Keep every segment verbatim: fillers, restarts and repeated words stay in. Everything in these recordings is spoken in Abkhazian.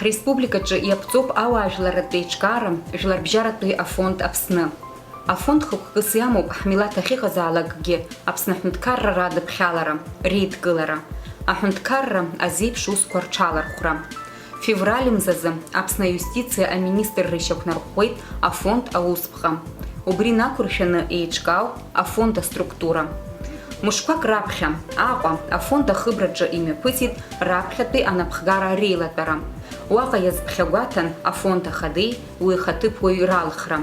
Ҳреспубликаҿы иаԥҵоуп ауаажәларратә еиҿкаара, Жәларбжьаратәи афонд Аԥсны. Афонд хықәкыс иамоуп ҳмилаҭ ахьыҟазаалакгьы Аԥсны аҳәынҭқарра радыԥхьалара, реидкылара, аҳәынҭқарра азеиԥш усқәа рҽалархәра. Февраль мзазы Аԥсны аиустициа аминистрра ишьақәнарӷәӷәеит афонд аусԥҟа. Убри инақәыршәаны еиҿкаауп афонд аструктура. Мышқәак раԥхьа Аҟәа афонд ахыбраҿы имҩаԥысит раԥхьатәи анапхгара реилатәара. Уаҟа иазԥхьагәаҭан афонд ахадеи уи ихаҭыԥуаҩи ралхра.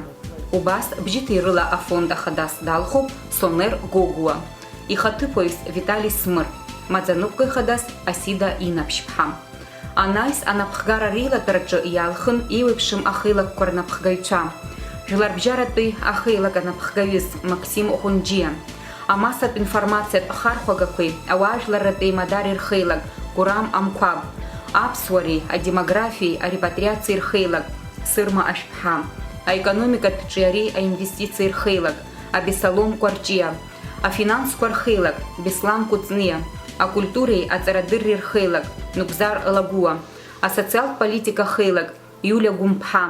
Убас бжьыҭирыла афонд ахадас далхуп Сонер Гогәуа, ихаҭыԥуаҩс Витали Смыр, маӡаныҟәгаҩ хадас Асида Инаԥшьԥҳа. Анаҩс анапхгара реилатәараҿы иалхын еиуеиԥшым ахеилакқәа рнапхгаҩцәа, жәларбжьаратәи ахеилак анапхгаҩыс Максим Ӷәынџьиа, амассатә информациатә ахархәагақәеи ауаажәларратәи еимадареи рхеилак Гурам Амқәаб, аԥсуареи адемографиеи арепатриациеи рхеилак Сырма Ашәԥҳа, аекономикатә ҿиареи аинвестициеи рхеилак Абесалом Кәарҷиа, афинансқәа рхеилак Беслан Кәыҵниа, акультуреи аҵарадырреи рхеилак Нугзар Лагәуа, асоциалтә политика хеилак Иулиа Гәымԥҳа,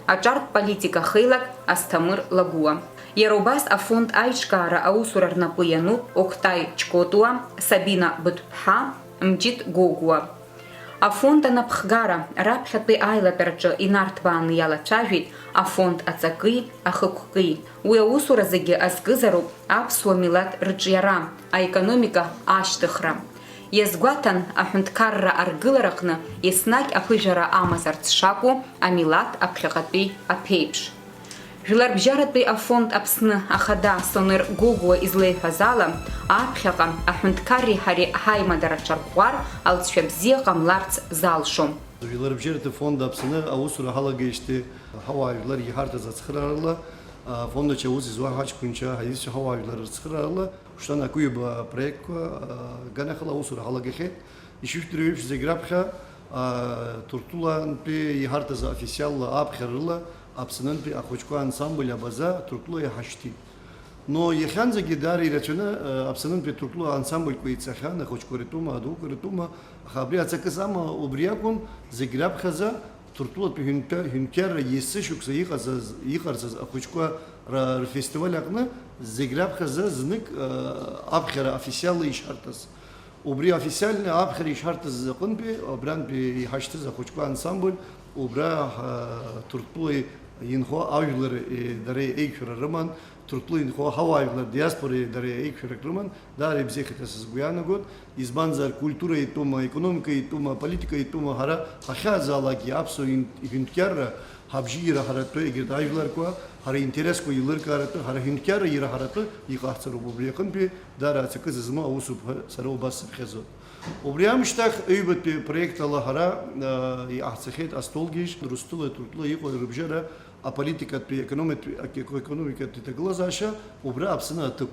аҿартә политика хеилак Асҭамыр Лагәуа. Иара убас афонд аиҿкаара аусура рнапы иануп Октай Ҷкотуа, Сабина Быҭәԥҳа, Мҷыт Гогәуа. Афонд анапхгара раԥхьатәи аилатәараҿы инарҭбааны иалацәажәеит афонд аҵаки ахықәки. Уи аусура зегьы азкызароуп аԥсуа милаҭ рыҿиара, аекономика ашьҭыхра. Иазгәаҭан, аҳәынҭқарра аргылараҟны еснагь аԥыжәара амазарц шакәу амилаҭ аԥхьаҟатәи аԥеиԥш. Жәларбжьаратәи афонд Аԥсны ахада Сонер Гогәуа излеиҳәаз ала, аԥхьаҟа аҳәынҭқарреи ҳареи ҳаимадара ҽарӷәӷәар алҵшәа бзиа ҟамларц залшом. Жәларбжьаратәи фонд Аԥсны аусура ҳалагеижьҭеи ҳауаажәлар иҳарҭаз ацхыраарала, афонд аҿы аус зуа ҳаҷкәынцәа, ҳаиҩызцәа ҳауаажәлар рыцхыраарала, Шәтәан акыҩба апроектқәа, аа, ганахьала аусура ҳалагахьеит. Ишыжәдыруа еиԥш, зегь раԥхьа, аа, Ҭырқәтәылантәи иҳарҭаз официалла ааԥхьара рыла Аԥснынтәи ахәыҷқәа ансамбль Абаза Ҭырқәтәыла иҳашьҭит. Но иахьанӡагьы даара ирацәаны, аа, Аԥснынтәи Ҭырқәтәыла ансамбльқәа еиҵахьан, ахәыҷқәа ртәума, адуқәа ртәума, аха абри аҵакыс ама убри акәым, зегь раԥхьаӡа Ҭырқәтәылатәи ҳәынҭа-, ҳәынҭқарра есышықәса иҟаҵаз, иҟарҵаз ахәыҷқәа ра-, рфестиваль аҟны зегь раԥхьаӡа знык, э, аԥхьара официалла ишҳарҭаз. Убри официальны аԥхьара ишҳарҭаз аҟынтәи, абрантәи иҳашьҭыз ахәыҷқәа ансамбль, убра, э, Ҭырқәтәылеи инхо ажәлари, э, дареи еиқәшәара рыман, Ҭырқәтәыла инхо ҳауаажәлар диаспореи дареи еиқәшәарак рыман, даара ибзиахеит ҳәа сызгәы иаанагоит, избанзар, культура иатәума, економика иатәума, политика иатәума, ҳара ҳахьааӡалакгьы аԥсуа ин-, ҳәынҭқарра ҳабжьы ираҳаратәы, егьырҭ ажәларқәа ҳара интересқәа еилыркааратәы, ҳара ҳәынҭқарра ираҳаратәы иҟаҳҵароуп, убри аҟынтәи даара ацакы зызмоу аусуп ҳәа сара убас сыԥхьаӡоит. Убри амышьҭахь, ҩбатәи проект ала ҳара, а, иҟаҳҵахьеит астолгьежь, Урыстәылеи Ҭырқәтәылеи иҟоу рыбжьара аполитикатәи, економикатәи, аеко-, економикатәи ҭагылазаашьа, убра Аԥсны аҭыԥ.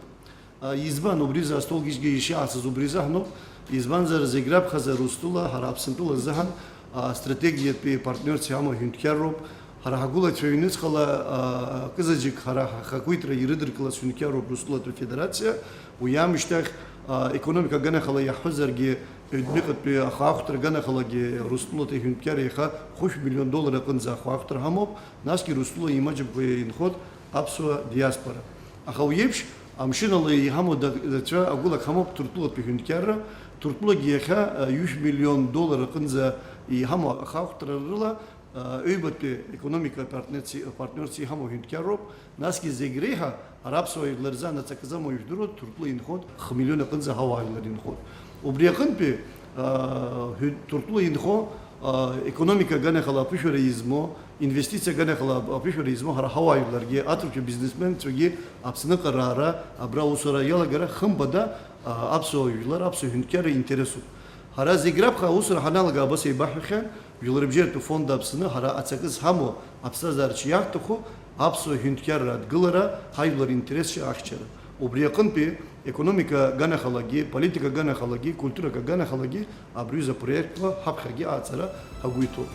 А, избан убри рзы астолгьежьгьы ишиаҳасыз убри рзы ҳнуп, избанзар зегь раԥхьаӡа Урыстәыла, ҳара Аԥсынтәыла рзыҳәан, а, стратегиатәи партнерс иҳамоу ҳәынҭқарроуп, ҳара ҳагәылацәа ҩнуҵҟала, а, акызаҵәык ҳара ҳахақәиҭра ирыдыркылаз ҳәынҭқарроуп Урыстәылатәи Афедерациа, уи аамышьҭахь, а, економика аганахьала иаҳҳәозаргьы, ҩнтәыҟатәи ахаахәҭра аганахьалагьы Урыстәылатәи ҳәынҭқар еиха хәышә миллион доллар аҟынӡа ахаахәҭра ҳамоуп, насгьы Урыстәыла имаҷымкәа инхоит аԥсуа диаспора. Аха уи еиԥш, амшын ала иҳамоу да-, рацәа агәылак ҳамоуп Ҭырқәтәылатәи ҳәынҭқарра. Ҭырқәтәылагьы иахьа, а, ҩышә миллион доллар аҟынӡа иҳамоу ахаахәҭра рыла, а, ҩбатәи економика партнерс-, партнерс иҳамоу ҳәынҭқарроуп. Насгьы зегь реиҳа ара аԥсуа жәлар рзы анаҵакӡам уаҩ жәдыруа Ҭырқәтәыла инхоит, хы миллион аҟынӡа ҳауаажәлар инхоит. Убри аҟынтәи, а, ҳәы-, Ҭырқәтәыла инхо, а, економика аганахьала аԥышәара измоу, инвестициа аганахьала аԥышәара измоу ҳара ҳауаажәларгьы, аҭырқәа бизнесменцәагьы Аԥсныҟа раара абра аусура иалагара хымԥада, а, аԥсуа жәлар, аԥсуа ҳәынҭқарра интересуп. Ҳара зегь раԥхьа аусура ҳаналага абас еибаҳҳәахьан, Жәларбжьаратәи фонд Аԥсны ҳара ацакы зҳамоу, аԥсҭазаараҿы иаҳҭаху аԥсуа ҳәынҭқарра адгылара, ҳажәлар ринтересцәа ахьчара. Убри аҟынтәи економика аганахьалагьы, политика аганахьалагьы, культурак аганахьалагьы абри аҩыза апроектқәа ҳаԥхьагьы аҟаҵара ҳагәы иҭоуп.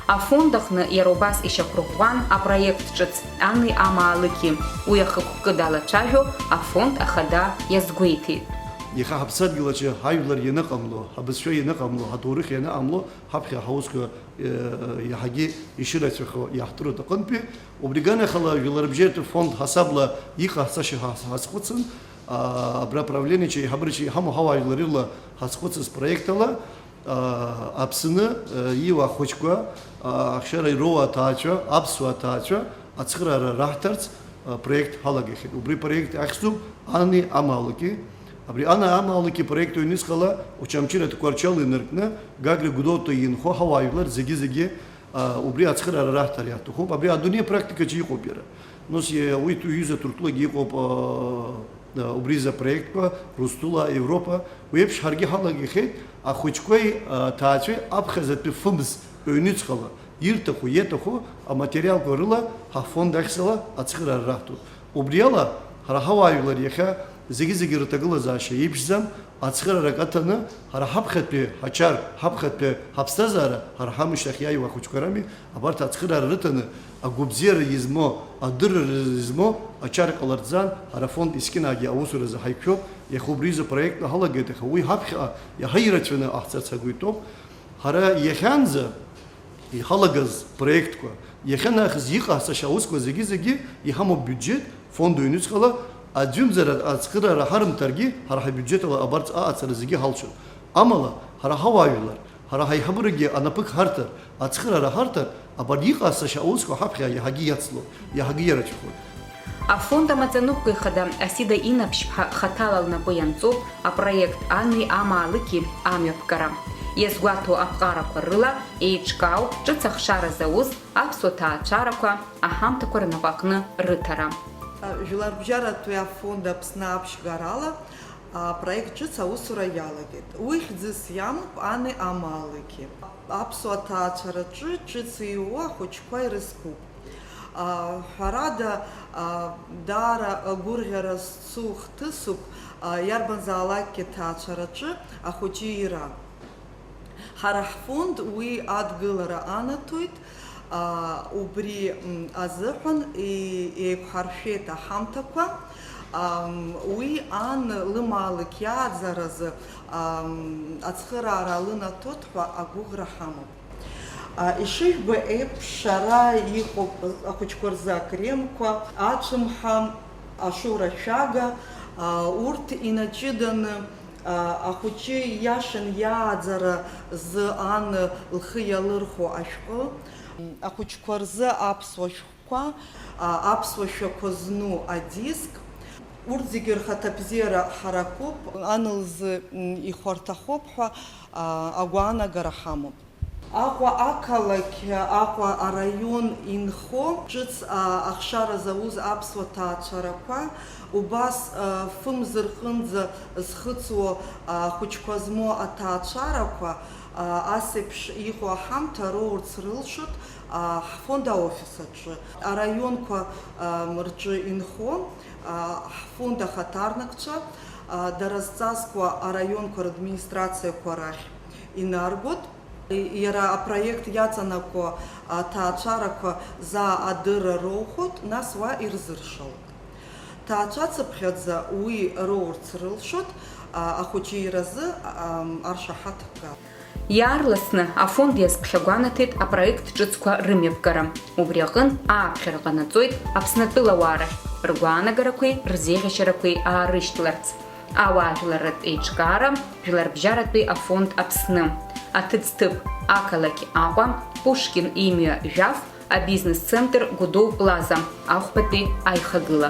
Афонд аҟны иара убас ишьақәырӷәӷәан апроект ҿыц, ани амаалықьи, уи ахықәкы далацәажәо афонд ахада иазгәеиҭеит. Иахьа ҳаԥсадгьыл аҿы ҳажәлар ианыҟамло, ҳабызшәа ианыҟамло, ҳаҭоурых ианыҟамло, ҳаԥхьа ҳаусқәа, э, иаҳагьы ишырацәахо иаҳтәроуп аҟынтәи. Убри аганахьала, жәларбжьаратә фонд ҳасабла иҟаҳҵаша ҳа-, ҳазхәыцын, а, абра аправлениаҿы, аиҳабыраҿы иҳамоу ҳауаажәлар рыла ҳазхәыцыз проектала, а, Аԥсны, а, ииуа ахәыҷқәа, а, ахшара ироуа аҭаацәа, аԥсуа аҭаацәа ацхыраара раҳҭарц, а, проект ҳалагахьеит. Убри проект ахьӡуп Ани амалики. Абри Ани амалики проект аҩныҵҟала Очамчыра Тҟәарчал инаркны Гагра Гәдоуҭа инхо ҳауаажәлар зегьы-зегьы, а, убри ацхыраара раҳҭар иаҭахуп. Абри адунеи апрактикаҿы иҟоуп иара. Нас, е, уи ту-, ҩыза Ҭырқәтәылагьы иҟоуп, а, а, убри изы апроектқәа, Урыстәыла, Европа. Уи еиԥш ҳаргьы ҳалагахьеит ахәыҷқәеи, а, аҭаацәеи аԥхьаӡатәи фымз ҩныҵҟала ирҭаху, иаҭаху аматериалқәа рыла ҳафонд ахьӡала ацхыраара раҳҭоит. Убриала, ҳара ҳауаажәлар иахьа зегьы-зегьы рҭагылазаашьа еиԥшӡам, ацхыраарак аҭаны, ҳара ҳаԥхьатәи ҳачар, ҳаԥхьатәи ҳаԥсҭазаара, ҳара ҳамышьҭахь иааиуа ахәыҷқәа рами, абарҭ ацхыраара рыҭаны, агәабзиара измоу, адырра измоу ачара ҟаларҵан, ҳара фонд Ескинагьы аусуразы ҳаиқәшәоуп, иахьа убри изы проектла ҳалагеит, аха уи ҳаԥхьаҟа иаҳа ирацәаны ҟаҳҵарц ҳагәы иҭоуп. Ҳара иахьанӡа иҳалагаз проектқәа, иахьанахыс иҟаҳҵаша аусқәа зегьы-зегьы иҳамоуп биуџьет, фонд ҩнуҵҟала, аӡәымзар ацхыраара ҳарымҭаргьы, ҳара ҳбиуџьетала абарҭ аҟаҵара зегьы ҳалшоит. Амала, ҳара ҳауаажәлар, ҳара ҳаиҳабырагьы анапык ҳарҭар, ацхыраара ҳарҭар, абарҭ иҟаҳҵаша аусқәа ҳаԥхьа иаҳагьы иацлоит, иаҳагьы иарацәахоит. Афонд амаӡаныҟәгаҩ хада Асида Инаԥшьԥҳа хаҭала лнапы ианҵоуп апроект Ани амаалықьи амҩаԥгара. Иазгәаҭоу аԥҟарақәа рыла еиҿкаауп ҿыц ахшара зауз аԥсуа ҭаацәарақәа аҳамҭақәа рнапаҟны рыҭара. Жәларбжьаратәи афонд Аԥсны аԥшьгарала апроект ҿыц аусура иалагеит. Уи хьӡыс иамоуп Ани амаалықьи. Аԥсуа ҭаацәараҿы ҿыц ииуа ахәыҷқәа ирызкуп. А, ҳәарада, а, даара агәырӷьара зцу хҭысуп, а, иарбанзаалакгьы ҭаацәараҿы ахәыҷы ира. Ҳара ҳфонд уи адгылара анаҭоит, а, убри, м, азыҳәан и-, еиқәҳаршәеит аҳамҭақәа, ам, уи ан лымаалықь иааӡаразы, ам, ацхыраара лынаҭоит ҳәа агәыӷра ҳамоуп. А, ишыжәбо еиԥш, ара иҟоуп ахәыҷқәа рзы акремқәа, ацәымҳа, ашоурашәага, а, урҭ инаҷыданы, а, ахәыҷы иашан иааӡара зы ан лхы иалырхуа ашәҟәы. Ахәыҷқәа рзы аԥсуа шәҟәқәа, а, аԥсуа шәақәа зну адиск, урҭ зегьы рхаҭабзиара ҳаракуп, ан лзы, м, ихәарҭахоуп ҳәа, а, агәаанагара ҳамоуп. Аҟәа ақалақь, Аҟәа араион инхо ҿыц, а, ахшара зауз аԥсуа ҭаацәарақәа, убас, а, фымз рҟынӡа зхыҵуа, а, ахәыҷқәа змоу аҭаацәарақәа, а, ас еиԥш иҟоу аҳамҭа роурц рылшоит, а, ҳфонд аофис аҿы, араионқәа, а, рҿы инхо, а, ҳфонд ахаҭарнакцәа, а, дара зҵазкуа араионқәа радминистрациақәа рахь инаргоит. Иара апроект иаҵанакуа аҭаацәарақәа заа адырра роухоит, нас уа ирзыршалоит. Ҭаацәацыԥхьаӡа уи роурц рылшоит, а, ахәыҷы иразы, ам, аршаҳаҭгара. Иаарласны афонд иазԥхьагәанаҭеит апроект ҿыцқәа рымҩаԥгара. Убри аҟын ааԥхьара ҟанаҵоит Аԥснытәылауаа рахь ргәаанагарақәеи рзеиӷьашьарақәеи аарышьҭларц. Ауаажәларратә еиҿкаара, Жәларбжьаратәи афонд Аԥсны, аҭыӡҭыԥ, ақалақь Аҟәа, Пушкин имҩа Жәаф, абизнес-центр Гәдоу Плаза, ахәбатәи аихагыла.